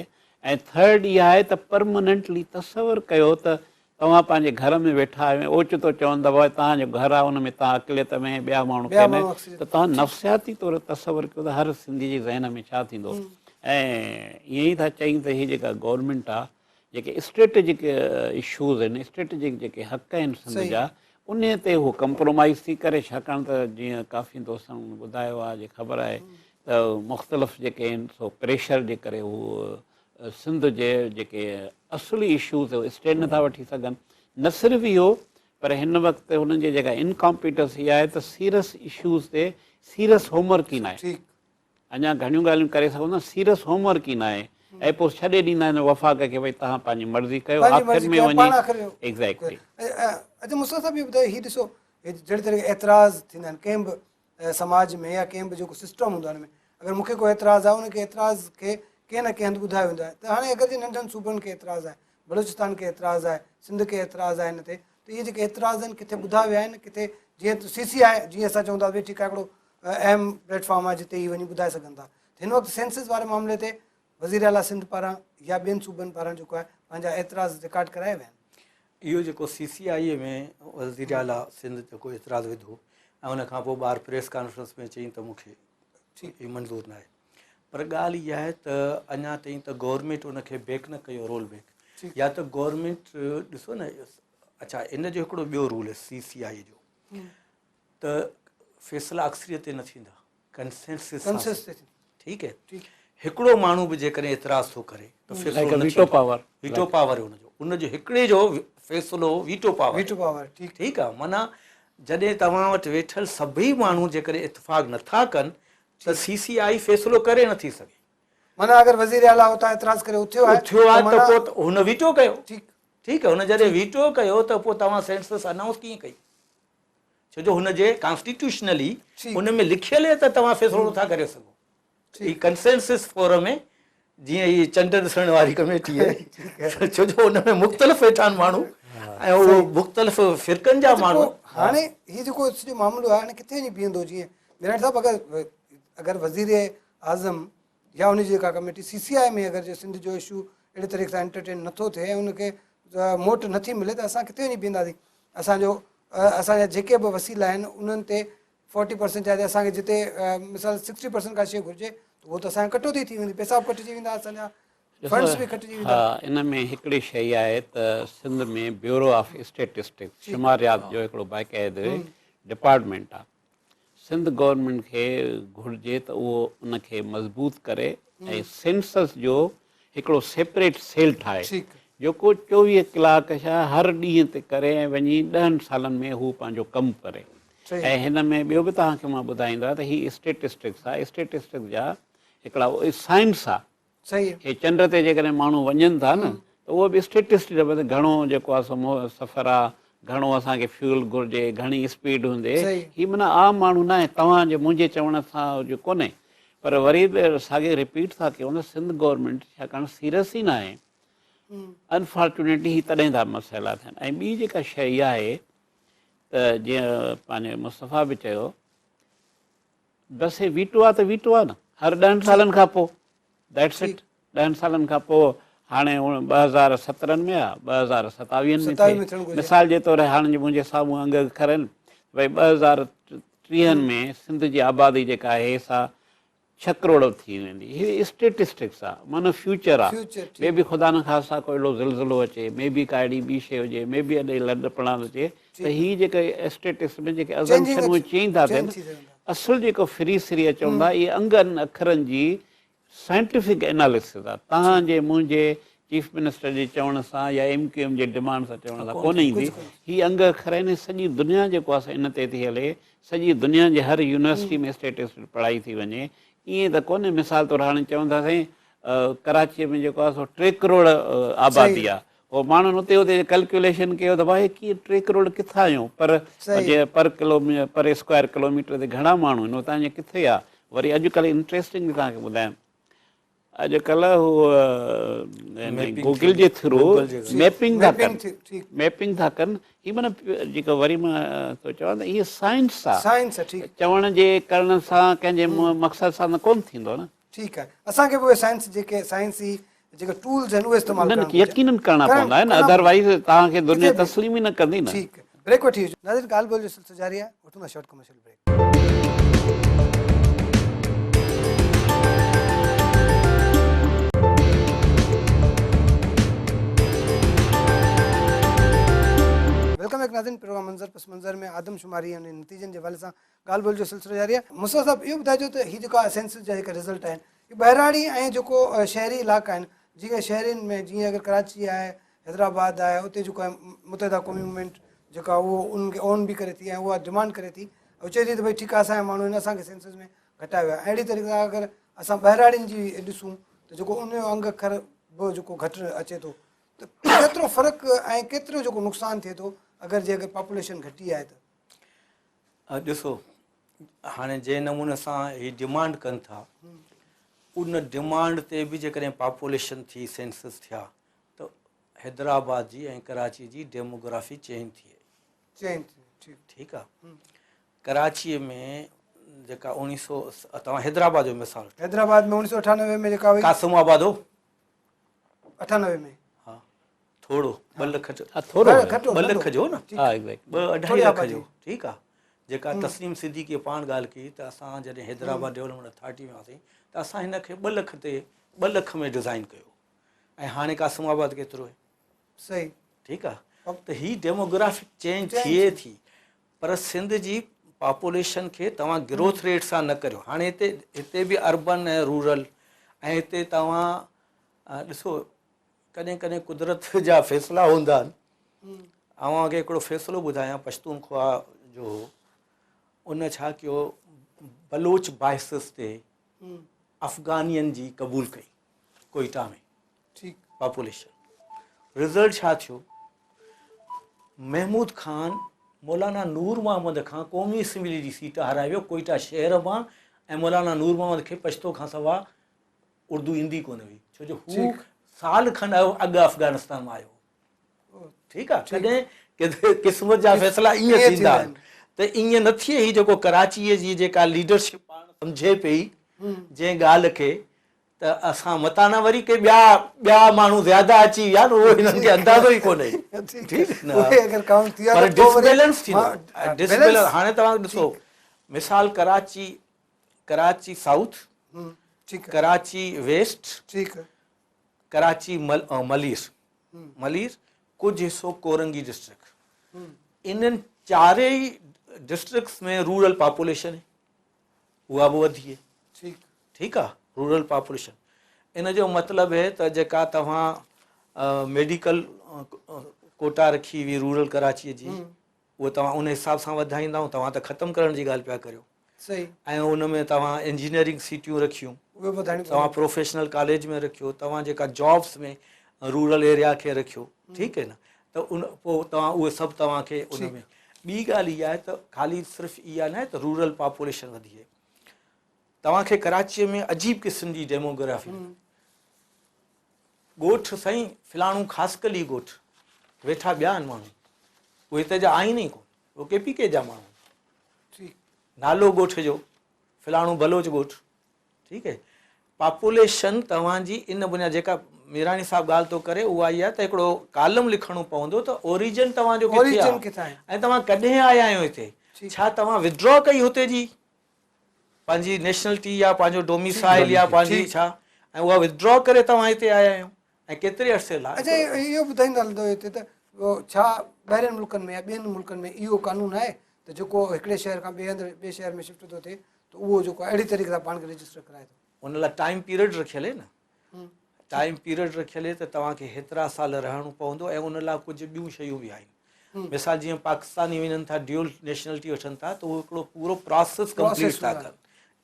۽ ٿرڊ اها آهي ته پرماننٽلي تصور ڪيو ته توهان پنهنجي گهر ۾ ويٺا آهيو ۽ اوچتو چون ته بابا توهان جو گهر آهي ان ۾ توهان اقليت ۾ ۽ ٻيا ماڻهو ڪين ته توهان نفسياتي طور تصور ڪيو ته هر سنڌي جي ذهن ۾ ڇا ٿيندو ۽ ائين ئي ٿا چئين ته هي جيڪا گورنمينٽ آهي جيڪي اسٽريٽجڪ اشوز آهن اسٽريٽجڪ جيڪي حق آهن سنڌ جا انهي تي هو ڪمپرومائز ٿي ڪري ڇاڪاڻ ته جيئن ڪافي دوستن ٻڌايو آهي جي خبر آهي ته مختلف جيڪي آهن سو پريشر جي ڪري هو سنڌ جي جيڪي اصلي اشوز اهي اسٽينڊ نٿا وٺي سگهن نه صرف اهو پر هن وقت هنن جي جيڪا انڪامپيٽنسي آهي ته سيريس اشوز تي سيريس هوم ورڪ ئي ناهي اڃا گهڻيون ڳالهيون ڪري سگهون ٿا سيريس هوم ورڪ ئي ناهي ۽ پوء ڇڏي ڏيندا آهن وفاق کي ڀئي توهان پنهنجي مرضي ڪيو آخر ۾ وڃي ايگزيڪٽلي. اچا مصطفيٰ صاحب اهو ٻڌايو هي ڏسو جهڙي طرح اعتراض ٿيندا آهن ڪنهن به سماج ۾ يا ڪنهن به جيڪو سسٽم هوندو آهي ان ۾ اگر مون کي ڪو اعتراض آهي ان کي اعتراض کي ڪنهن نه ڪنهن هنڌ ٻڌايو ويندو آهي ته هاڻي اگر جي ننڍن صوبن کي اعتراض آهي، بلوچستان کي اعتراض آهي، سنڌ کي اعتراض آهي ان تي ته اهي جيڪي اعتراض آهن ڪٿي ٻڌا ويا آهن ڪٿي جيئن ته سي سي آء جيئن اسان چون ٿا ڀئي ٺيڪ آهي هڪڙو اهم پليٽ فارم آهي جتي هي وڃي ٻڌائي سگهن ٿا ته هن وقت سينسز واري معاملي تي وزير اعليٰ سنڌ پاران يا ٻين صوبن پاران جيڪو آهي پنهنجا اعتراض رڪارڊ ڪرايا ويا آهن. اهو جيڪو سي سي آء اي ۾ وزير اعليٰ سنڌ جيڪو اعتراض وڌو ۽ ان کان پوء ٻاهر پريس ڪانفرنس ۾ چيائين ته مون کي اهو منظور ناهي پر ڳالهه اها آهي ته اڃا تائين ته گورنمينٽ ان کي بيڪ نه ڪيو رول بيڪ يا ته گورنمينٽ ڏسو نه اڇا ان جو هڪڙو ٻيو رول آهي سي سي آء جو ته فيصلا اڪثريت تي نه ٿيندا ڪنسينسس سان ٺيڪ هي هڪڙو ماڻهو به جيڪڏهن اعتراض ٿو ڪري ته فيصلو نه ويٽو پاور ويٽو پاور ان جو ان جو هڪڙي جو فيصلو ويٽو پاور ويٽو پاور ٺيڪ ٺيڪ آ معنی جڏهن توهان وٽ ويٺل سڀئي ماڻهو جيڪڏهن اتفاق نٿا ڪن ته سي سي آئي فيصلو ڪري نٿي سگهي. معنی اگر وزير اعليٰ اتان اعتراض ڪري اٿيو آهي اٿيو آهي ته پوء هن ويٽو ڪيو ٺيڪ ٺيڪ هن جڏهن ويٽو ڪيو ته پوء توهان سينسس انائونس ڪيئن ڪئي ڇو جو هن جي ڪانسٽيٽيوشنلي ان ۾ لکيل آهي ته توهان فيصلو نٿا ڪري سگهو. هي ڪنسينسس فورم ۾ جيئن هي چنڊ ڏسڻ واري ڪميٽي آهي ڇو جو ان ۾ مختلف ويٺا آهن ماڻهو ۽ اهو مختلف فرقن جا ماڻهو. هاڻي هي جيڪو سڄو معاملو آهي هاڻي ڪٿي وڃي بيهندو جيئن ميراڻي صاحب اگر اگر وزير اعظم يا ان جي جيڪا ڪميٽي سي سي آء ۾ اگر جي سنڌ جو اشو اهڙي طريقي سان انٽرٽين نٿو ٿئي ۽ ان کي موٽ نٿي ملي ته اسان ڪٿي وڃي بيهنداسين اسان جو اسان جا جيڪي به وسيلا آهن انهن تي فورٽي پرسنٽ چاهي اسان کي جتي مثال سڪسٽي پرسنٽ کا شي گهرجي ته اهو ته اسان کي ڪٽوتي ٿي ويندي پئسا به ڪٽجي ويندا اسان جا فنڊس به کٽجي ويندا. ها ان ۾ هڪڙي شيء آهي ته سنڌ ۾ بيورو آف اسٽيٽسٽڪس شماريات جو هڪڙو باقاعدي ڊپارٽمينٽ آهي سنڌ گورنمينٽ کي گهرجي ته اهو ان کي مضبوط ڪري ۽ سينسس جو هڪڙو سيپريٽ سيل ٺاهي جيڪو 24 ڪلاڪ ڇا هر ڏينهن تي ڪري ۽ وڃي ڏهن سالن ۾ هو پنهنجو ڪم ڪري ۽ هن ۾ ٻيو به توهان کي مان ٻڌائيندو آهيان ته هي اسٽيٽسٽڪس آهي اسٽيٽسٽڪس جا هڪڙا سائنس آهي هي چنڊ تي جيڪڏهن ماڻهو وڃن ٿا نه ته اهو به اسٽيٽسٽڪس گهڻو جيڪو آهي سو سفر آهي گهڻو اسان کي فيول گهرجي گهڻي اسپيڊ هوندي هي معنيٰ عام ماڻهو ناهي توهان جي منهنجي چوڻ سان جو ڪونهي پر وري به ساڳي رپيٽ ٿا ڪيون ته سنڌ گورنمينٽ ڇاڪاڻ سيريس ئي ناهي انفارچونيٽلي هي تڏهن ٿا مسئلا ٿين ۽ ٻي جيڪا شيء اها آهي ته جيئن پنهنجي مصطفيٰ به چيو بس هي ويٽو آ ته ويٽو آ نه هر ڏهن سالن کان پوء that's it ڏهن سالن کان پوء هاڻي 2017 ۾ آ 2027 ۾ ٿئي مثال جي طور هاڻي منهنجي سامهون انگ اکر آهن ڀئي 2030 ۾ سنڌ جي آبادي جيڪا آهي سا 6 ڪروڙ ٿي ويندي هي اسٽيٽسٽڪس آ معنی فيوچر آ مي بي خدا نه خاصا ڪو اهڙو زلزلو اچي مي بي ڪا اهڙي ٻي شي هجي مي بي اڏي لڏ پلاند اچي ته هي جيڪي اسٽيٽس ۾ جيڪي ازمپشن اهي چينج ٿا ٿين اصل جيڪو فري سري چون ٿا اهي انگن اکرن جي سائنٽيفڪ اناليسز آ توهان جي منهنجي چيف منسٽر جي چوڻ سان يا ايم ڪيو ايم جي ڊمانڊ سان چوڻ سان ڪونه ايندي هي انگ اکر آهن سڄي دنيا جيڪو آ ان تي ٿي هلي سڄي دنيا جي هر يونيورسٽي ۾ اسٽيٽس پڙهائي ٿي وڃي ائين ته ڪونهي مثال طور هاڻي چون ٿا سائين ڪراچي ۾ جيڪو آ سو 3 ڪروڙ آبادي آ پوء ماڻهن اتي اتي ڪلڪيوليشن ڪيو ته ڀائي ڪيئن 3 ڪروڙ ڪٿان آيون پر جي پر ڪلو پر اسڪوائر ڪلوميٽر تي گهڻا ماڻهو آهن اتان جي ڪٿي آ وري اڄ ڪلهه انٽريسٽنگ به توهان کي ٻڌايان اڄ ڪلهه هو گوگل جي ٿرو ميپنگ ٿا ڪن ميپنگ ٿا ڪن هي معنی جيڪو وري مان ٿو چوان ته هي سائنس آ سائنس ٺيڪ چوڻ جي ڪرڻ سان ڪنهن جي مقصد سان ڪون ٿيندو نه ٺيڪ آهي اسان کي به اهي سائنس جيڪي سائنسي جيڪي ٽولز آهن اهي استعمال ڪرڻا يقينن ڪرڻا پوندا آهن اڌروائيز توهان کي دنيا تسليم ئي نه ڪندي نه. ٺيڪ بريڪ وٺي اچو. ناظرين ڳالهه ٻولهه جو سلسلو جاري آهي وٺون ٿا short commercial break. Welcome back ناظرين پروگرام منظر پس منظر ۾ آدمشماري ۽ ان جي نتيجن جي حوالي سان ڳالهه ٻولهه جو سلسلو جاري آهي. مصطفيٰ صاحب اهو ٻڌائجو ته هي جيڪا سينسس جا جيڪا رزلٽ آهن اهي ٻهراڙي ۽ جيڪو شهري علائقا آهن جيئن شهرين ۾ جيئن اگر ڪراچي آهي حيدرآباد آهي اتي جيڪو آهي متحده قومي موومينٽ جيڪا اهو انهن کي اون به ڪري ٿي ۽ اها ڊمانڊ ڪري ٿي ۽ چئي ٿي ته ڀئي ٺيڪ آهي اسان جا ماڻهو آهن اسان کي سينسس ۾ گهٽايو ويو آهي اهڙي طريقي سان اگر اسان ٻهراڙين جي ڏسون ته جيڪو ان جو انگ اکر به جيڪو گهٽ اچي ٿو ته ڪيترو فرق ۽ ڪيترو جيڪو نقصان ٿئي ٿو اگر جي اگر پاپوليشن گهٽي آهي ته. ڏسو هاڻي جنهن نموني سان هي ڊمانڊ ڪن ٿا ان ڊمانڊ تي به جيڪڏهن پاپوليشن ٿي سينسس ٿيا ته حيدرآباد جي ۽ ڪراچي جي ڊيموگرافي چينج ٿئي. چينج ٿئي ٺيڪ آ. ڪراچي ۾ جيڪا اوڻيهه سو توهان حيدرآباد جو مثال وٺو. حيدرآباد ۾ 1998 ۾ جيڪا هئي. قاسم آباد هو. 98 ۾. ها ٿورو 2 لک جو. ها ٿورو گهٽ 2 لک جو نه. ها ايگزيڪٽ 2 اڍائي لک جو ٺيڪ آ. جيڪا تسنيم صديقي پاڻ ڳالهه ڪئي ته اسان جڏهن حيدرآباد ڊولپمينٽ اٿارٽي ۾ هئاسين ته اسان هن کي 2 لک تي 2 لک ۾ ڊزائين ڪيو ۽ هاڻي قاسم آباد ڪيترو آهي. صحيح. ٺيڪ آ ته هي ڊيموگرافڪ چينج ٿئي ٿي پر سنڌ جي پاپوليشن کي توهان گروٿ ريٽ سان نه ڪريو هاڻي هتي هتي به اربن ۽ رورل ۽ هتي توهان ڏسو ڪڏهن ڪڏهن قدرت جا فيصلا هوندا آهن اوهان کي هڪڙو فيصلو ٻڌايان پشتونخوا جو هو ان ڇا ڪيو بلوچ بائسس تي افغانين جي قبول ڪئي ڪوئيٽا ۾ ٺيڪ پاپوليشن رزلٽ ڇا ٿيو محمود خان مولانا نور محمد کان قومي اسيمبلي جي سيٽ هارائي ويو ڪوئيٽا شهر مان ۽ مولانا نور محمد کي پشتو کان سوا اردو ايندي ڪونه هئي ڇو جو هو سال کن اڳ افغانستان مان آيو ٺيڪ آ ڪڏهن قسمت جا فيصلا ائين ٿيندا آهن ته ائين نه ٿئي هي جيڪو ڪراچي جي جيڪا ليڊرشپ پاڻ سمجهي پئي جنهن ڳالهه کي ته اسان متان نه وري ڪي ٻيا ٻيا ماڻهو زياده اچي ويا نه اهو هنن کي اندازو ئي ڪونهي ٺيڪ نه اهي اگر ڪائونٽ ٿي ويا پر ڊس بيلنس ٿيندو ڊس بيلنس هاڻي توهان ڏسو مثال ڪراچي ڪراچي سائوٿ ٺيڪ ڪراچي ويسٽ ٺيڪ ڪراچي ملير ملير ڪجهه حصو ڪورنگي ڊسٽرڪٽ انهن چارئي ڊسٽرڪٽس ۾ رورل پاپوليشن اها به وڌي ٺيڪ ٺيڪ آ رورل پاپوليشن ان جو مطلب هي ته جيڪا توهان ميڊيڪل ڪوٽا رکي هئي رورل ڪراچي جي اهو توهان ان حساب سان وڌائيندا توهان ته ختم ڪرڻ جي ڳالهه پيا ڪريو صحيح ۽ ان ۾ توهان انجنيئرنگ سيٽيون رکيون توهان پروفيشنل ڪاليج ۾ رکيو توهان جيڪا جابس ۾ رورل ايريا کي رکيو ٺيڪ هي نه ته ان پوء توهان اهي سڀ توهان کي ان ۾ ٻي ڳالهه اها آهي ته خالي صرف اها نه آهي ته رورل پاپوليشن وڌي آهي توهان کي ڪراچيء ۾ عجيب قسم جي ڊيموگرافي ڳوٺ سائين فلاڻو خاصڪلي ڳوٺ ويٺا ٻيا آهن ماڻهو اهي هتي جا آهن ئي ڪونه اهي ڪي پي ڪي جا ماڻهو نالو ڳوٺ جو فلاڻو بلوچ ڳوٺ ٺيڪ آهي پاپوليشن توهان جي ان بنياد جيڪا ميراڻي صاحب ڳالهه ٿو ڪري اها اها ته هڪڙو ڪالم لکڻو پوندو ته اوريجن توهان جو ڪٿي آهي ۽ توهان ڪڏهن آيا آهيو هتي ڇا توهان ودرا ڪئي هتي جي پنهنجي نيشنلٽي يا پنهنجو ڊوميسائل يا پنهنجي ڇا ۽ اها ودرا ڪري توهان هتي آيا آهيو ۽ ڪيتري عرصي لاء. اڇا اهو ٻڌائيندا هلندو هتي ته ڇا ٻاهرين ملڪن ۾ يا ٻين ملڪن ۾ اهو قانون آهي ته جيڪو هڪڙي شهر کان ٻئي هنڌ ٻئي شهر ۾ شفٽ ٿو ٿئي ته اهو جيڪو اهڙي طريقي سان پاڻ کي رجسٽر ڪرائي ٿو. ان لاء ٽائيم پيريڊ رکيل آهي نه ٽائيم پيريڊ رکيل آهي ته توهان کي هيترا سال رهڻو پوندو ۽ ان لاء ڪجهه ٻيون شيون به آهن مثال جيئن پاڪستاني وڃن ٿا ڊيول نيشنلٽي وٺن ٿا ته اهو هڪڙو پورو پراسيس ڪمپليٽ ٿا ڪن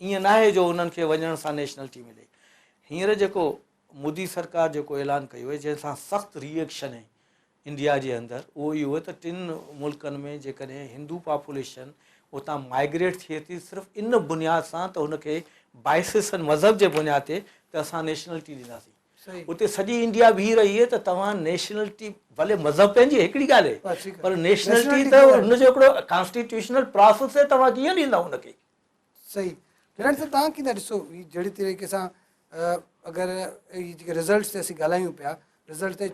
ائين ناهي جو انهن کي وڃڻ سان نيشنلٽي ملي هينئر جيڪو مودي سرڪار جيڪو اعلان ڪيو آهي جنهن سان سخت ري ايڪشن آهي انڊيا جي اندر اهو اهو آهي ته ٽن ملڪن ۾ جيڪڏهن هندو پاپوليشن اتان مائگريٽ ٿئي ٿي صرف ان بنياد سان ته هن کي بائسس مذهب جي بنياد تي ته اسان نيشنلٽي ڏينداسين اتي سڄي انڊيا بيهي رهي آهي ته توهان نيشنلٽي ڀلي مذهب پنهنجي هڪڙي ڳالهه آهي پر نيشنلٽي ته ان جو هڪڙو ڪانسٽيٽيوشنل پراسيس آهي توهان ڪيئن ڏيندا ان کي صحيح ڊاڪٽر صاحب توهان ڪيئن ٿا ڏسو هي جهڙي طريقي سان اگر هي جيڪي رزلٽس تي اسين ڳالهايون پيا رزلٽ تي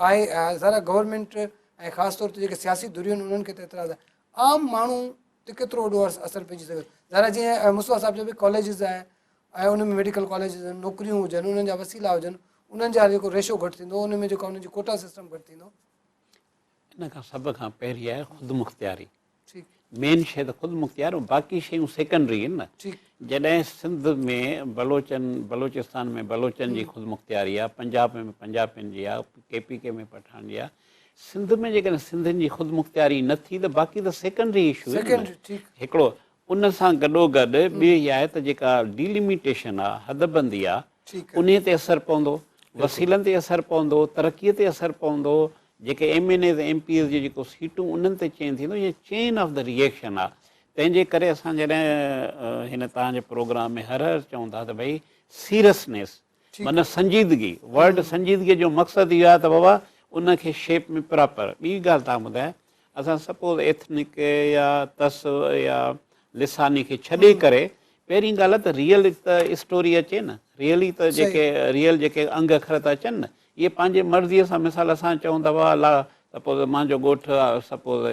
آهي ذرا گورنمينٽ ۽ خاص طور تي جيڪي سياسي ڌريون آهن انهن کي ته اعتراض آهي عام ماڻهو تي ڪيترو وڏو اثر پئجي سگهي ٿو ذرا جيئن مصطفيٰ صاحب جو به ڪاليجز آهي ۽ ان ۾ ميڊيڪل ڪاليجز آهن نوڪريون هجن انهن جا وسيلا هجن انهن جا جيڪو ريشو گهٽ ٿيندو ان ۾ جيڪو انهن جي ڪوٽا سسٽم گهٽ ٿيندو ان کان سڀ کان پهرين آهي خودمختياري مين شيء ته خودمختيار باقي شيون سيڪنڊري آهن نه جڏهن سنڌ ۾ بلوچن بلوچستان ۾ بلوچن جي خودمختياري آهي پنجاب ۾ پنجابين جي آهي ڪي پي ڪي ۾ پٺاڻ جي آهي سنڌ ۾ جيڪڏهن سنڌين جي خودمختياري نه ٿي ته باقي ته سيڪنڊري اشو آهن هڪڙو ان سان گڏوگڏ ٻي اها آهي ته جيڪا ڊيلميٽيشن آهي حدبندي آهي انهي تي اثر پوندو، وسيلن تي اثر پوندو، ترقي تي اثر پوندو، جيڪي M N As M P As جون جيڪو سيٽون انهن تي چين ٿيندو اهي چين آف the ري ايڪشن آهي تنهن جي ڪري اسان جڏهن هن توهان جي پروگرام ۾ هر هر چئون ٿا ته ڀئي سيرسنيس معنيٰ سنجيدگي، ورڊ سنجيدگي جو مقصد اهو آهي ته بابا ان کي شيپ ۾ پراپر. ٻي ڳالهه توهان ٻڌايان اسان سپوز ايٿنڪ يا تس يا لساني کي ڇڏي ڪري پهرين ڳالهه ته ريئل ته اسٽوري اچي نه، ريئلي ته جيڪي ريئل جيڪي انگ اکر ته اچن نه، اهي پنهنجي مرضيء سان مثال اسان چئون ته بابا لا سپوز مانجو ڳوٺ سپوز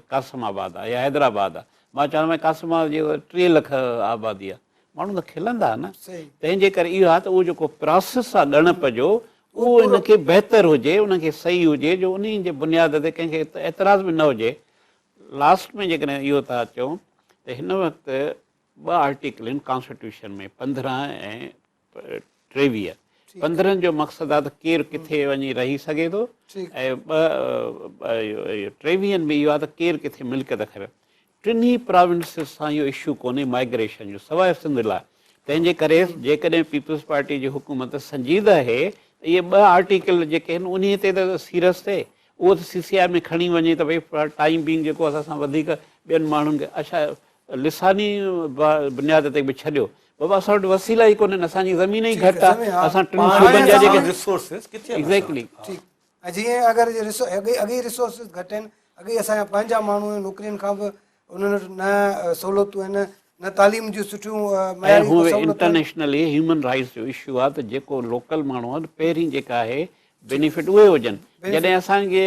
قاسم آباد آهي يا حيدرآباد آهي، مان چوان ڀائي قاسم آباد جي 30 لک آبادي آهي، ماڻهو ته کلندا نه، تنهن جي ڪري اهو آهي ته اهو جيڪو پراسيس آهي ڳڻپ جو اهو ان کي بهتر هجي، ان کي صحيح هجي جو انهي جي بنياد تي ڪنهن کي اعتراض به نه هجي. لاسٽ ۾ جيڪڏهن اهو ٿا چئون ته هن وقت ٻه آرٽيڪل آهن ڪانسٽيٽيوشن ۾ 15 ۽ 23. 15 جو مقصد آهي ته ڪير ڪٿي وڃي رهي سگهي ٿو ۽ ٻه ٽيويهن ۾ اهو آهي ته ڪير ڪٿي ملڪيت خريد. ٽنهي پراونسز سان اهو اشو ڪونهي مائگريشن جو سواء سنڌ لاء. تنهن جي ڪري جيڪڏهن پيپلز پارٽي جي حڪومت سنجيده آهي ته اهي ٻه آرٽيڪل جيڪي آهن انهي تي ته سيرس ٿئي. اهو ته سي سي آء ۾ کڻي وڃي ته ڀئي فار ٽائيم بينگ جيڪو اسان سان وڌيڪ ٻين ماڻهن کي اڇا لساني بنياد تي به ڇڏيو بابا اسان وٽ وسيلا ئي ڪونهن اسان جي زمين ئي گهٽ آهي اسان ٽن صوبن جا جيڪي ريسورسز ڪٿي آهن ايگزيڪٽلي ٺيڪ ۽ جيئن اگر جي ريسو اڳي اڳي ريسورسز گهٽ آهن اڳي اسان جا پنهنجا ماڻهو نوڪرين کان به انهن وٽ نه سهولتون آهن نه تعليم جون سٺيون ۽ معياري هونء سهولتون آهن. انٽرنيشنلي هيومن رائيٽس جو اشو آهي ته جيڪو لوڪل ماڻهو آهي پهرين جيڪا آهي بينيفٽ اهي هجن جڏهن اسان کي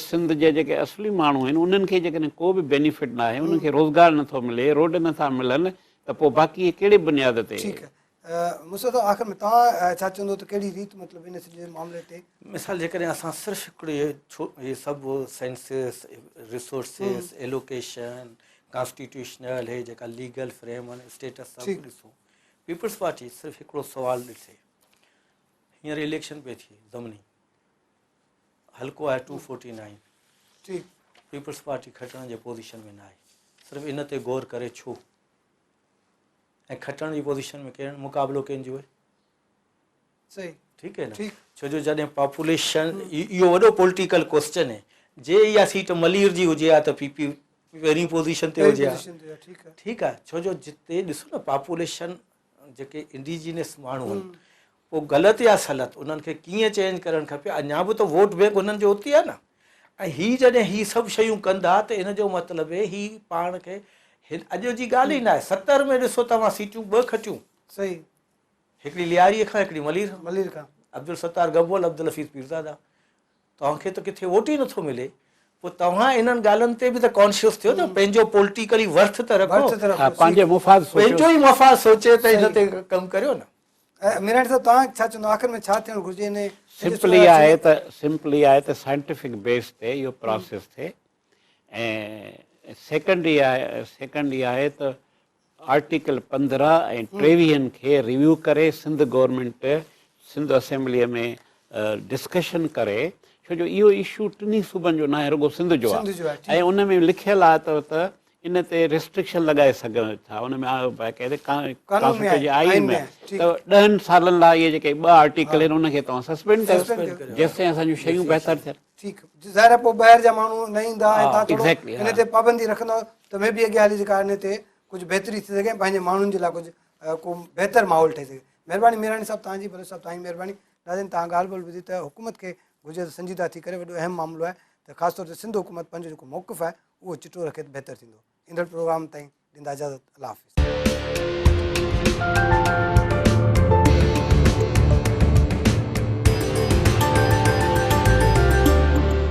سنڌ جي جيڪي اصلي ماڻهو آهن انهن کي جيڪڏهن ڪو به بينيفٽ ناهي انهن کي روزگار نٿو ملي روڊ نٿا ملن ته پوء باقي اهي ڪهڙي بنياد تي. ٺيڪ آهي مصطفيٰ صاحب آخر ۾ توهان ڇا چوندو ته ڪهڙي ريت مطلب ان سڄي معاملي تي. مثال جيڪڏهن اسان صرف هڪڙي ڇو هي سڀ سينسز ريسورسز ايلوڪيشن ڪانسٽيٽيوشنل هي جيڪا ليگل فريم آهن اسٽيٽس سڀ ڏسون پيپلز پارٽي صرف هڪڙو سوال ڏسي هينئر اليڪشن پئي ٿئي ضمني حلقو آهي 249 ٺيڪ پيپلز پارٽي کٽڻ جي پوزيشن ۾ نه آهي صرف ان تي غور ڪري ڇو ۽ کٽڻ جي پوزيشن ۾ ڪير مقابلو ڪنهن جو آهي صحيح ٺيڪ آهي نه ڇو جو جڏهن پاپوليشن اهو وڏو پوليٽيڪل ڪوسچن آهي جي اها سيٽ ملير جي هجي ها ته پي پي پهرين پوزيشن تي هجي ها ٺيڪ آهي ڇو جو جتي ڏسو نه پاپوليشن جيڪي انڊيجينس ماڻهو آهن پوء غلط يا سلط انهن کي ڪيئن چينج ڪرڻ کپي اڃا به ته ووٽ بينڪ انهن جو اتي آهي نه ۽ هي جڏهن هي سڀ شيون ڪندا ته ان جو مطلب هي پاڻ کي اڄ جي ڳالهه ئي ناهي 70 ۾ ڏسو توهان سيٽون ٻه کٽيون صحيح هڪڙي لياري کان هڪڙي ملير کان ملير کان عبدالستار گبول عبدالحفيظ پيرزاده توهان کي ته ڪٿي ووٽ ئي نٿو ملي پوء توهان انهن ڳالهين تي به ته ڪانشيس ٿيو ته پنهنجو پوليٽيڪلي ورٿ ته رکو پنهنجي مفاد سوچيو پنهنجو ئي مفاد سوچي ته ان تي ڪم ڪريو نه. ميراڻي صاحب توهان ڇا چوندو آخر ۾ ڇا ٿيڻ گهرجي ان سمپل اها آهي ته سمپل اها آهي ته سائنٽيفڪ بيس تي اهو پراسيس ٿئي ۽ سيڪنڊ اها سيڪنڊ اها آهي ته آرٽيڪل 15 ۽ ٽيويهن کي ريويو ڪري سنڌ گورنمينٽ سنڌ اسيمبليء ۾ ڊسڪشن ڪري ڇو جو اهو اشو ٽنهي صوبن جو ناهي رڳو سنڌ جو آهي ۽ ان ۾ لکيل آهي ته ته ان تي ريسٽرڪشن لڳائي سگهن ٿا ان ۾ باقاعده ڪانسٽيٽيوشن جي آئين ۾ ته 10 سالن لاء اهي جيڪي ٻه آرٽيڪل آهن ان کي توهان سسپينڊ ڪيو جيستائين اسان جون شيون بهتر ٿين. ٺيڪ ظاهر آهي پوء ٻاهر جا ماڻهو نه ايندا ۽ توهان ٿورو ان تي پابندي رکندؤ ته مي بي اڳيان هلي جيڪا ان تي ڪجهه بهتري ٿي سگهي ۽ پنهنجي ماڻهن جي لاء ڪجهه ڪو بهتر ماحول ٺهي سگهي. مهرباني ميراڻي صاحب توهان جي، بلوچ صاحب توهان جي مهرباني. ناظرين توهان ڳالهه ٻولهه ٻڌي ته حڪومت کي گهرجي ته سنجيده ٿي ڪري وڏو اهم معاملو آهي ته خاص طور تي سنڌ حڪومت پنهنجو جيڪو موقف آهي اهو چٽو رکي ته بهتر ٿيندو. ايندڙ پروگرام تائين ڏيندا اجازت الله حافظ.